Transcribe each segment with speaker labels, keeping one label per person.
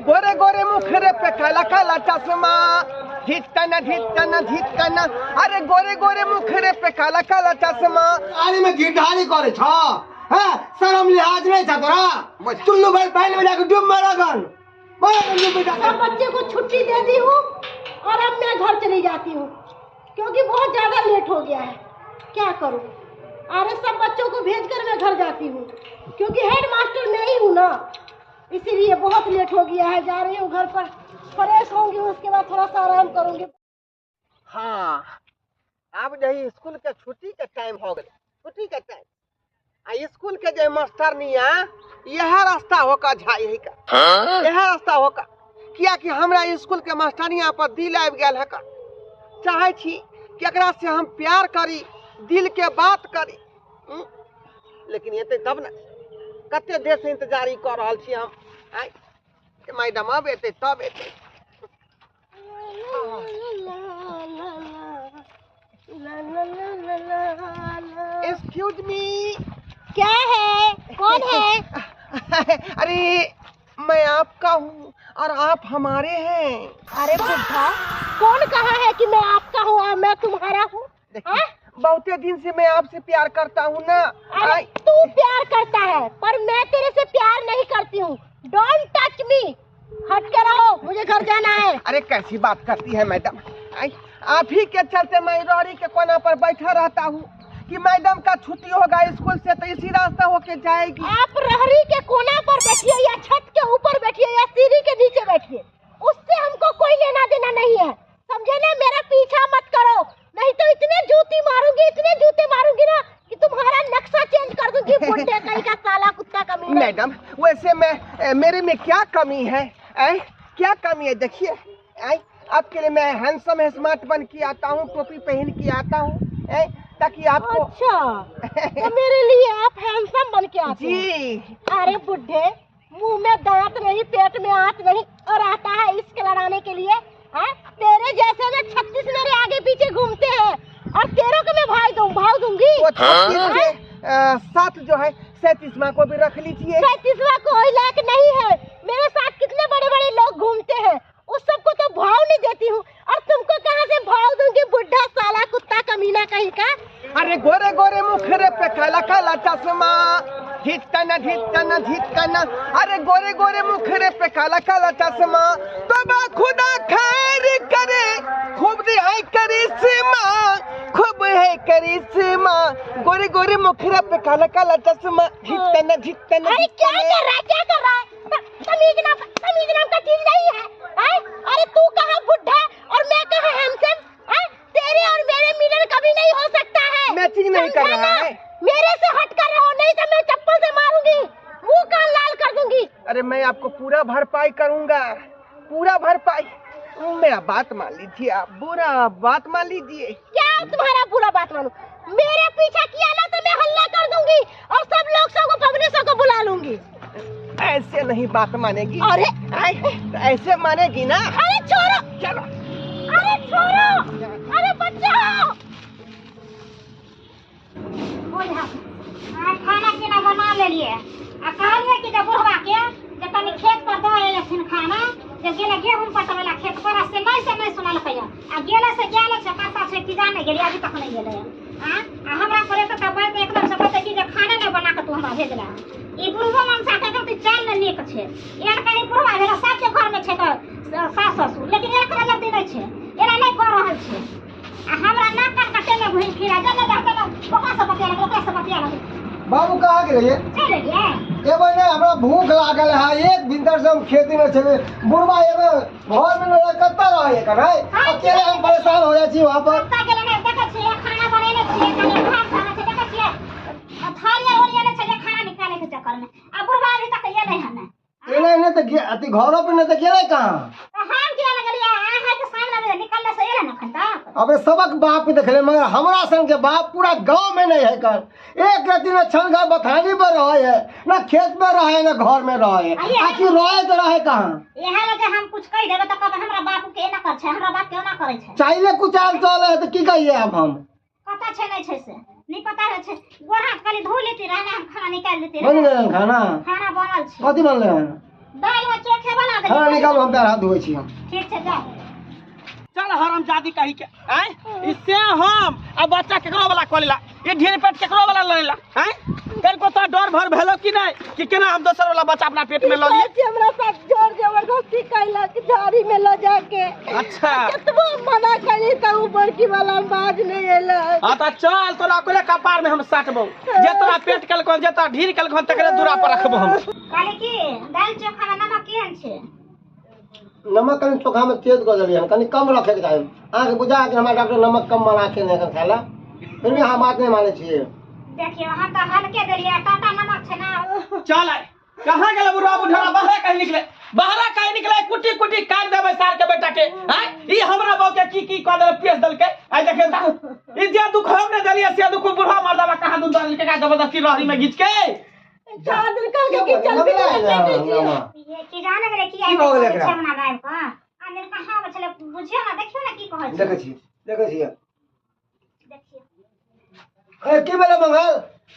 Speaker 1: गोरे गोरे मुखरे पे काला काला चश्मा, धितकना धितकना धितकना। अरे गोरे गोरे मुखरे पे काला काला चश्मा।
Speaker 2: आनी में गिरधारी करे छ, हैं? शरम लिहाज नहीं छ तोरा? चुल्लू भाई पहले में जाके डूब मरा गन।
Speaker 3: सब बच्चे को छुट्टी दे दी हूँ और अब मैं घर चली जाती हूँ क्योंकि बहुत ज्यादा लेट हो गया है। क्या करूँ, अरे सब बच्चों को भेजकर मैं घर जाती हूँ क्योंकि हेड मास्टर मैं ही हूँ ना, इसीलिए बहुत लेट हो गया है। जा रही हूँ घर पर, फ्रेश होंगी, उसके बाद थोड़ा सा आराम करूँगी।
Speaker 1: हाँ, अब जो स्कूल के छुट्टी के टाइम हो गए, छुट्टी के टाइम आ स्कूल के जो मास्टर निया यह रास्ता होका झाई का, यह रास्ता होका, किया कि हमरा स्कूल के मास्टरनिया पर दिल आबि गेल है। चाहे छी कि एकरा से हम प्यार करी, दिल के बात करी, लेकिन एतै तब ने। कते देर से इंतजारी कऽ रहल छी हम। आइ मैडम अब एतै तब एतै। Excuse me.
Speaker 3: क्या है, कौन है?
Speaker 1: अरे मैं आपका हूँ और आप हमारे हैं।
Speaker 3: अरे बुढ़ा, कौन कहा है कि मैं आपका हूँ और मैं तुम्हारा हूँ?
Speaker 1: बहुते दिन से मैं आपसे प्यार करता हूँ ना।
Speaker 3: अरे तू प्यार करता है पर मैं तेरे से प्यार नहीं करती हूँ। Don't touch me, हट के रहो, मुझे घर जाना है।
Speaker 1: अरे कैसी बात करती है मैडम, आप ही के चलते मैं रोड़ी के कोना पर बैठा रहता हूँ कि मैडम का छुट्टी होगा स्कूल से तो इसी रास्ता होके जाएगी।
Speaker 3: आप रहरी के कोना पर बैठिए या छत के ऊपर बैठिए या सीढ़ी के नीचे बैठिए, उससे हमको कोई लेना देना नहीं है, समझे ना? मेरा पीछा मत करो, नहीं तो इतने जूती मारूंगी, इतने जूते मारूंगी ना कि तुम्हारा नक्शा चेंज कर दूंगी। बुड्ढे कहीं का साला कुत्ता कमीना।
Speaker 1: मैडम वैसे मैं मेरे में क्या कमी है? क्या कमी है? देखिए आपके लिए मैं हैंडसम स्मार्ट बन के आता हूँ, टोपी पहन के आता हूँ ताकि आपको।
Speaker 3: अच्छा तो मेरे लिए आप हैंडसम बन के आते
Speaker 1: जी।
Speaker 3: अरे बुड्ढे, मुंह में दांत नहीं, पेट में आंत नहीं और आता है इश्क लड़ाने के लिए। हाँ? तेरे जैसे ना 36 मेरे आगे पीछे घूमते हैं और तेरों को मैं भाई दूं, भाव दूंगी।
Speaker 1: वो 36 के साथ जो है 37वां को भी रख लीजिए।
Speaker 3: 37वां कोई लायक नहीं है, मेरे साथ कितने बड़े बड़े लोग घूमते हैं, उस सबको तो भाव नहीं देती हूँ और तुमको कहाँ से भाव दूंगी, बुढ़ा साला कुत्ता कमीना कहीं का।
Speaker 1: अरे गोरे गोरे मुखरे पे काला काला चश्मा, धितकना धितकना धितकना। अरे गोरे गोरे मुखरे पे काला काला चश्मा, तोबा खुदा खैर करे, खूब है करिश्मा, खूब है करिश्मा। गोरे गोरे मुखरे पे काला काला चश्मा, धितकना धितकना।
Speaker 3: अरे क्या कर रहा है, क्या कर रहा है? तमीज नाम का चीज नहीं है। अरे तू कहाँ बुढ़ा और मैं कहाँ हैंडसम? तेरे और मेरे मिलन कभी नहीं हो सकता है।
Speaker 1: मैचिंग नहीं कर रहा है।
Speaker 3: मेरे से हट कर रहो, नहीं तो मैं चप्पल से मारूंगी, मुंह कान लाल कर दूंगी।
Speaker 1: अरे मैं आपको पूरा भरपाई करूंगा, पूरा भरपाई। मेरा बात मान लीजिए आप, बुरा बात मान लीजिए।
Speaker 3: क्या तुम्हारा बुरा बात मानूं? मेरे पीछा किया ना तो मैं हल्ला कर दूंगी और सब लोग सबको पब्लिक सबको बुला लूंगी।
Speaker 1: ऐसे नहीं बात मानेगी।
Speaker 3: अरे
Speaker 1: ऐसे मानेगी ना।
Speaker 3: अरे छोड़ो,
Speaker 1: चलो।
Speaker 3: अरे छोड़ो, अरे बचाओ।
Speaker 4: खाना पीना बना ले लिए आ कहलिए कि जब बुढ़वा के जे तनी खेत पर दऽ एलथिन खाना, जे गेलै गेहूँ पटबै ला खेत पर, से नहीं सुनलकै। आ गेलै से गेलै से कतऽ छै कि जाने गेलै, अभी तक नहीं गेलै। आ हमरा पर एतऽ बात एकदम से बतै कि जे खाना नहि बना कऽ तू हमरा भेजला। ई बुढ़बो मनसा के एकदम चाल ने नीक छै। एहन कहीं बुढ़वा भेलै सबके घर में छै तऽ सास ससुर, लेकिन एकरा जल्दी नहि छै, एना नहि कऽ रहल छै। आ हमरा नाक कान कटेने घुमि फिरा जल्दी जल्दी ओकरा से बतिया लगल, ओकरा से बतिया लगल।
Speaker 2: बाबू कहाँ गेलियै?
Speaker 4: चलि एलियै।
Speaker 2: एबै नहि, हमरा भूख लागल है, एक भिनसर से हम खेती में छलियै। बुढ़वा एबै घर में नहि कतऽ रहै एखन? अकेले हम परेशान हो जाइ छी वहाँ पर।
Speaker 4: कतऽ गेलै नहि देखै छियै, खाना बनेने छियै, कनि भात खाना छै देखै छियै, थारी आर ओरियाने छलियै खाना निकालै के चक्कर में। आ बुढ़वा अभी तक एलै हन नहि।
Speaker 2: एलै नहि तऽ अथी घरो पर नहि तऽ गेलै कहाँ?
Speaker 4: तऽ हम किया लगलियै अहाँके सामने में निकलने से एलै ने एखन तक।
Speaker 2: अबे सबक बाप देखले, मगर हमरा सन के बाप पूरा गांव में नहीं है कर। एक रति न छन घर बथानी पर रहे है, न खेत में रहे, न घर में रहे है। आखिर रहे तो रहे कहाँ?
Speaker 4: इहे लगे हम कुछ कह देबे तऽ कहबै हमरा बाप के एना कर छै, हमरा बाप के ओना करै छै।
Speaker 2: चाहिले कुछ आल चल है तऽ की कहिए अब हम?
Speaker 4: कतऽ छै नहि छै से नहीं पता रहे छै। गोड़ हाथ खाली धो लेती रहने, हम खाना निकाल देती
Speaker 2: बन
Speaker 4: रहे।
Speaker 2: गेल खाना?
Speaker 4: खाना बनल छै।
Speaker 2: कथी बनलै हन?
Speaker 4: दालि में चोखे बना दे।
Speaker 2: खाना निकालू, हम पैर हाथ धोइ छी हम।
Speaker 4: ठीक छै, जाओ।
Speaker 1: चल हरामजादी कही के आय, इससे हम आ बच्चा केकरो वाला कऽ लेला, ये ढेर पेट केकरो वाला लऽ लेला। आय कनको तो डर भर भेलो कि नहीं कि केना हम दोसर वाला बच्चा अपना पेट में लऽ लिए?
Speaker 3: चाची हमरा साथ जोर जबरदस्ती कैलक झाड़ी में ल जाके।
Speaker 1: अच्छा।
Speaker 3: केतबो मना कैली त उ बड़की वाला बाज नहीं एलक।
Speaker 1: हाँ तो चल, तोरा कोले कपार में हम साटबो, जे तोरा पेट कलको, जे तोरा ढीर कलको, तकरे दूरा पर रखबो हम।
Speaker 4: कहली कि दालि चोखा में नमक केहन छै?
Speaker 2: नमक कनि चोखा में तेज कऽ देलियै हन, कनि कम रखे के चाही। अहाँके बुझा कि हमरा डॉक्टर नमक कम बना के नहि खाय ला, फिर भी अहाँ बात नहि मानै छियै।
Speaker 4: देखियौ, हम तऽ हल्के देलियै, टाटा नमक छै ना।
Speaker 1: चल आइ, कहाँ गेलै बुढ़वा बुढ़वा? बाहरा कहीं निकले, बाहरा कहीं निकले, कुटी कुटी काट देबै सार के बेटा के। आय ई हमरा बहू के की की कऽ देलक, पेश देलकै। आइ देखियौ तऽ ई जे दुख हम नहि देलियै से दुख बुढ़वा मर्दाबा कहाँ दूध देलकै, का जबरदस्ती रहरी में घीच के
Speaker 3: चादर कह के कि चल भी
Speaker 4: ये की जाने गेलै की
Speaker 2: की भऽ गेलै एकरा?
Speaker 4: छै मना गायब कऽ अंदर कहाँ आबै छलै, बुझियौ ना, देखियौ ना की कहै छै।
Speaker 2: देखै छी, देखै छियै।
Speaker 4: देखियौ।
Speaker 2: ए, की भेलै मंगल?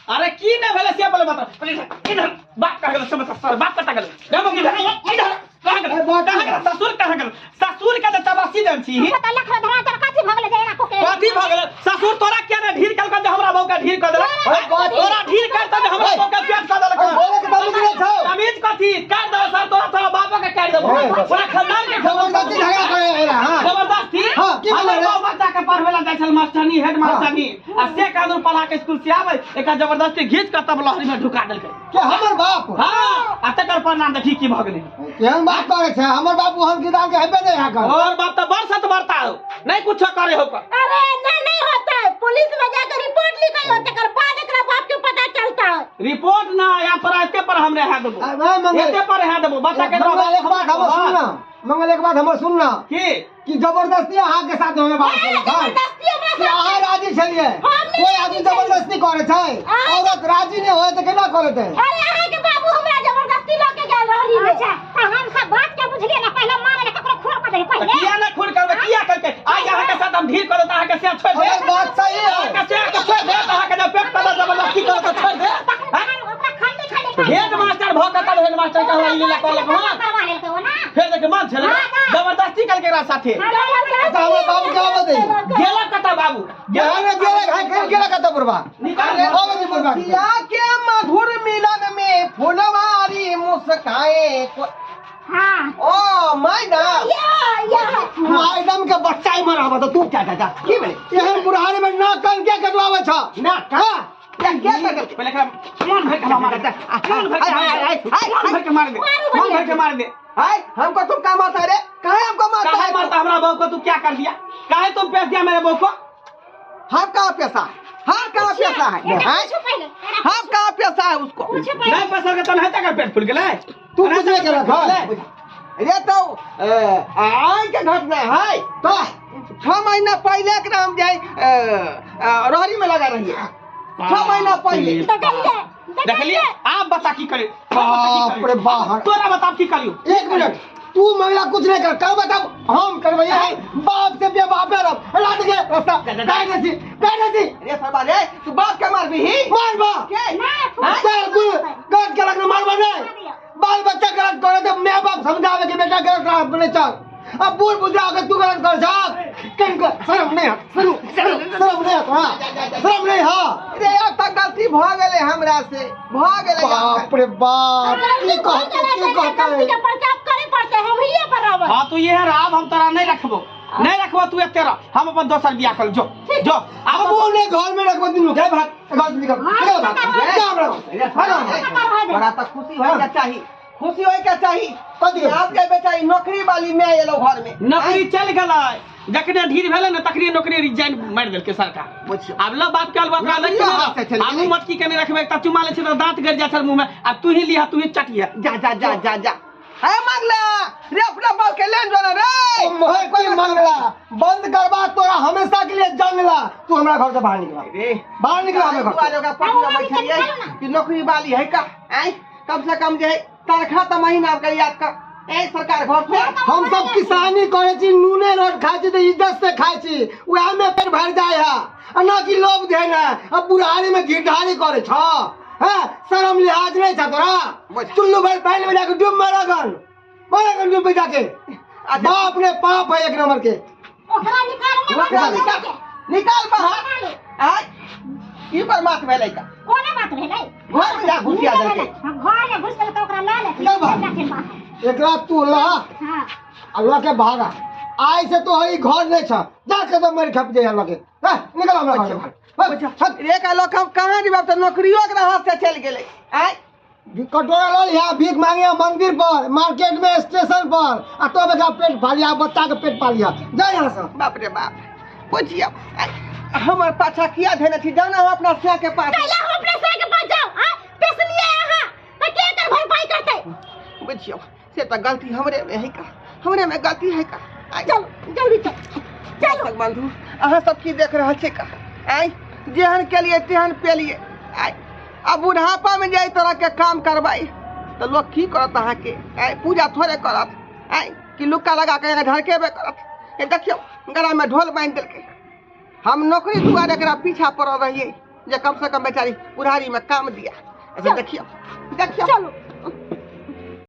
Speaker 1: अरे की नहि भेलै से बोले बता। इधर इधर बाप कहाँ गेल से बता, सर बाप कतऽ गेल? जाबो इधर इधर कहाँ गेल? कहाँ गेल ससुर? कहाँ गेल ससुर के तऽ तबासी देन छी।
Speaker 4: पता लख धरा तर कथी भऽ गेलै जे एना कोके?
Speaker 1: कथी भऽ गेलै ससुर? तोरा किया ने ढीर केलकौ जे हमरा बहू के ढीर कऽ देलक?
Speaker 2: अरे कथी?
Speaker 1: तोरा ढीर करतौ जे हमरा बहू के पेट कऽ देलक?
Speaker 2: अरे बोले के तमीज नहि छौ।
Speaker 1: तमीज कथी? काट देबौ सर तोरा, तोरा बापो के काटि देबौ,
Speaker 2: हे,
Speaker 1: पूरा खानदान के।
Speaker 2: जबरदस्ती झगड़ा करे एला। हाँ
Speaker 1: जबरदस्ती।
Speaker 2: हाँ, की
Speaker 1: हमर
Speaker 2: बोले रे?
Speaker 1: बाप बच्चा के पढ़बै ला जाइ छल मास्टरनी, हेड मास्टरनी, आ से कानून पढ़ा के स्कूल से आबै, एकरा जबरदस्ती घीच कऽ तब लहरी में ढुका देलकै।
Speaker 2: के हमर बाप?
Speaker 1: हाँ, आ तकर परिणाम देखी की भऽ गेलै।
Speaker 2: केहन बात करै छै? हमर बाप ओहन किताब के हेबे नहि है कर।
Speaker 1: और बाप तऽ बड़ सत बरता हो, नहीं कुछ करे हो कर।
Speaker 3: अरे नहीं नहीं होता है, पुलिस में जाकर रिपोर्ट लिखाई होता, एकर बाद एकरा बाप के पता चलता है।
Speaker 1: रिपोर्ट ना या तोरा एते पर हम रहा देबो।
Speaker 2: आ, नहीं, मंगल।
Speaker 1: एते पर रहा देबो बच्चा के।
Speaker 2: मंगल, एक बात हमर सुनना, मंगल, एक बात हमर सुनना।
Speaker 1: की?
Speaker 2: कि जबरदस्ती अहाँ के साथ हमें बात
Speaker 3: ए,
Speaker 2: केलक हन।
Speaker 3: जबरदस्ती हमरा
Speaker 2: कि
Speaker 3: साथ
Speaker 2: अहाँ राजी छलियै?
Speaker 3: हम नहि
Speaker 2: कोई आदमी
Speaker 3: राजी छलियै।
Speaker 2: जबरदस्ती करे छै? औरत राजी नहि होय तऽ केना करतै?
Speaker 3: अरे अहाँ के बाबू हमरा जबरदस्ती लऽ के गेल रहली रे।
Speaker 4: अच्छा, तऽ हम सब बात के बुझलियै ना, पहिले मारे ला ककरो खोर कऽ दे
Speaker 1: तऽ
Speaker 4: पहिले।
Speaker 1: किया ना खून करबै? किया करके आइ अहाँ के साथ हम ढीर करब तऽ अहाँ के से छोड़ि
Speaker 2: अगर
Speaker 1: देब?
Speaker 2: बात सही है।
Speaker 1: अहाँ के से के छोड़ि देब? अहाँ के जब पेट कऽ जबरदस्ती करब तऽ छोड़ि देब?
Speaker 4: तखन हम ओकरा खाली खाली
Speaker 1: हेड मास्टर भऽ कऽ तब हेड मास्टर के हमरा ई लीला कहलक हँ।
Speaker 4: करवा लेलकै ओ ना।
Speaker 1: फेर देख मन छलै जबरदस्ती कलके एकरा साथे।
Speaker 2: अच्छा, हमर बाबू के आबऽ दही।
Speaker 1: गेलक कतऽ बाबू?
Speaker 2: गेला ने, गेला घाय गेल, गेला कतऽ बुढ़बा?
Speaker 1: निकाल।
Speaker 2: आबऽ दी बुढ़बा के।
Speaker 1: सिया के मधुर मिलन में फुलवारी मुस्काए।
Speaker 4: हाँ।
Speaker 1: ओ मैडम।
Speaker 3: या या
Speaker 2: मैडम के बच्चा ही मराबऽ तऽ तू
Speaker 1: जा जा जा, की भेलै?
Speaker 2: एहन बुढ़ारी में ना कान के कटवाबै छ?
Speaker 1: ना।
Speaker 2: हाँ।
Speaker 1: क्या क्या कर? पहले एकरा मन भर के मार दे, मन भर के मार दे, मन भर के मार दे, मन भर के मार दे।
Speaker 5: हाय, हमको तुम क्या मारता है रे? काहे हमको मारता
Speaker 1: काहे
Speaker 5: है?
Speaker 1: मारता हमरा बहू को? तू क्या कर दिया? काहे तुम पेश दिया मेरे बहू को?
Speaker 5: हम कहाँ पैसा है? हम कहाँ पैसा है?
Speaker 4: एकरा
Speaker 5: हैं?
Speaker 4: पूछू पहिले, एकरा
Speaker 5: हम कहाँ पैसा है उसको?
Speaker 4: पूछू पहिले।
Speaker 1: नहीं पैसा के तो नहीं तक पेट फूल गेलै।
Speaker 2: तू कुछ नहीं केलक हन।
Speaker 5: रे तो आज के घटना है
Speaker 2: तो
Speaker 5: 6 महीना पहले के हम जाए रहरी में लगा रही है, 6 महीना पहले।
Speaker 3: देखलियै।
Speaker 1: देखलिए, आप बता की करे?
Speaker 2: बाप रे बाप।
Speaker 1: तोरा बता की करियो।
Speaker 2: एक मिनट, तू महिला कुछ नहीं कर, कर बताओ हम करबै है। बाप से बे बापे रब रात के रास्ता काट दे छी, काट दे छी।
Speaker 5: रे सरबा रे, तू बाप के मारबी ही?
Speaker 2: मारबा
Speaker 5: के?
Speaker 4: ना फूल
Speaker 2: चल गुल गलत के लगने मारबा नहीं। बाल बच्चा गलत करे तो मैं बाप समझावे कि बेटा गलत राह पर नहीं चल। अब बूढ़ बुझा के तू गलत कर जा, किनको शर्म नहीं है? शर्म शर्म शर्म नहीं है तोरा? शर्म नहीं है?
Speaker 5: रे अब तक गलती भ गेलै हमरा से, भ गेलै।
Speaker 2: बाप रे बाप, की कहते, की
Speaker 3: गलती
Speaker 2: कहते?
Speaker 3: के प्रचार करे पड़ते, हम ही पर रहबै।
Speaker 1: हाँ, तू ये रह, अब हम तोरा नहीं रखबो, नहीं रखबो, तू एते रह, हम अपन दोसर बियाह कर जो जो।
Speaker 2: अब वो नहीं घर में रखबो दिनु के भाग, घर से निकल निकल भाग जा हमरा।
Speaker 5: रे सरबा, बड़ा तऽ खुशी होय के चाही, खुशी होय के चाही।
Speaker 2: कथी के?
Speaker 5: आप के बेटा ई नौकरी वाली में एलो घर में।
Speaker 1: नौकरी चल गेलै, जखने ढीर भेलै ने तखने नौकरी रिजाइन मारि देलकै सरकार।
Speaker 5: बुझियौ।
Speaker 1: आब ल बाप के अलवा
Speaker 5: नौकरी
Speaker 1: लग
Speaker 5: हाथ से चलि
Speaker 1: आब
Speaker 5: गेलै।
Speaker 1: मुँह मटकी के नहि रखबै तऽ चुमा लै छै तऽ दाँत गड़ि जाइ छै मुँह में। आब तू ही लिह, तू ही चटिह।
Speaker 5: जा जा जा जा जा, हे मंगला रे, अपना बाप के लेन जो ना रे।
Speaker 2: ओ मोहर की मंगला बंद करबा तोरा हमेशा के लिए जंगला। तू हमरा घर से बाहर निकला,
Speaker 5: रे
Speaker 2: बाहर निकला हमें घर से।
Speaker 5: दुआरे ओकरा पटिया बैठलियै कि नौकरी वाली है का? आँय, कम से कम जे है तनख्वाह तऽ महीना के याद कर ए सरकार घर से।
Speaker 2: हम सब किसानी करे छी, नूने रोट खाइ छी तऽ इज्जत से खाइ छी, उएह में पेट भरि जाय है, आ ना कि लोभ देन है। अब बुढ़ारी में घिढारी करे छ। हाँ शर्म लिहाज नहीं था तोरा। चुल्लू भाई पहले में जाके डूब मारागन मारागन डूब में जाके। बाप ने पाप है एक नंबर के।
Speaker 4: ओकरा निकाल
Speaker 5: ओकरा निकाल निकाल बाहर। आय की पर बात भेलै का?
Speaker 4: कोना बात भेलै?
Speaker 5: घर में जा घुसिया देलकै।
Speaker 4: हां घर में घुस गेल त ओकरा ल ले
Speaker 2: चल बाहर। एकरा तू ला
Speaker 4: हां
Speaker 2: आ ल के भागा। आइ से तो हई घर नहीं छ, जा के तो मर खप जाय लगे। निकल हमरा घर से।
Speaker 5: रे का लोग हम कहां जेबै? त नौकरियो के हाथ से चल गेलै। आय
Speaker 2: कटोरा ल लिहा, भीख मांगिया मंदिर पर, मार्केट में, स्टेशन पर, आ तो बेटा पेट पालिया, बच्चा के पेट पालिया। जा यहाँ से।
Speaker 5: बाप रे बाप, पूछियो हमर पाछा किया धेने छी? जाना हम अपना सिया के पास।
Speaker 3: पहले हम अपना सिया के पास जाओ। हां पेसलिए अहां त के कर भरपाई करते?
Speaker 5: बुझियो से त गलती हमरे में है का, हमरे में गलती है का।
Speaker 3: चलो जल्दी चलो चलो।
Speaker 5: बंधु अहाँ सब की देख रहल छी का? आय जेहन के लिए तेहन पे लिए। आय अब बुढ़ापा में जाय तरह के काम करबाई तो लोग की करत अहाँ के? आय पूजा थोड़े करत, आय कि लुक्का लगा के ढड़केबे करत। देखियो गला में ढोल बांधि देलकै। हम नौकरी दुआरे एकरा पीछा पड़ल रहियै जे कम से कम बेचारी बुढ़ारी में काम दिया। अच्छा देखियो देखियो
Speaker 3: चलो।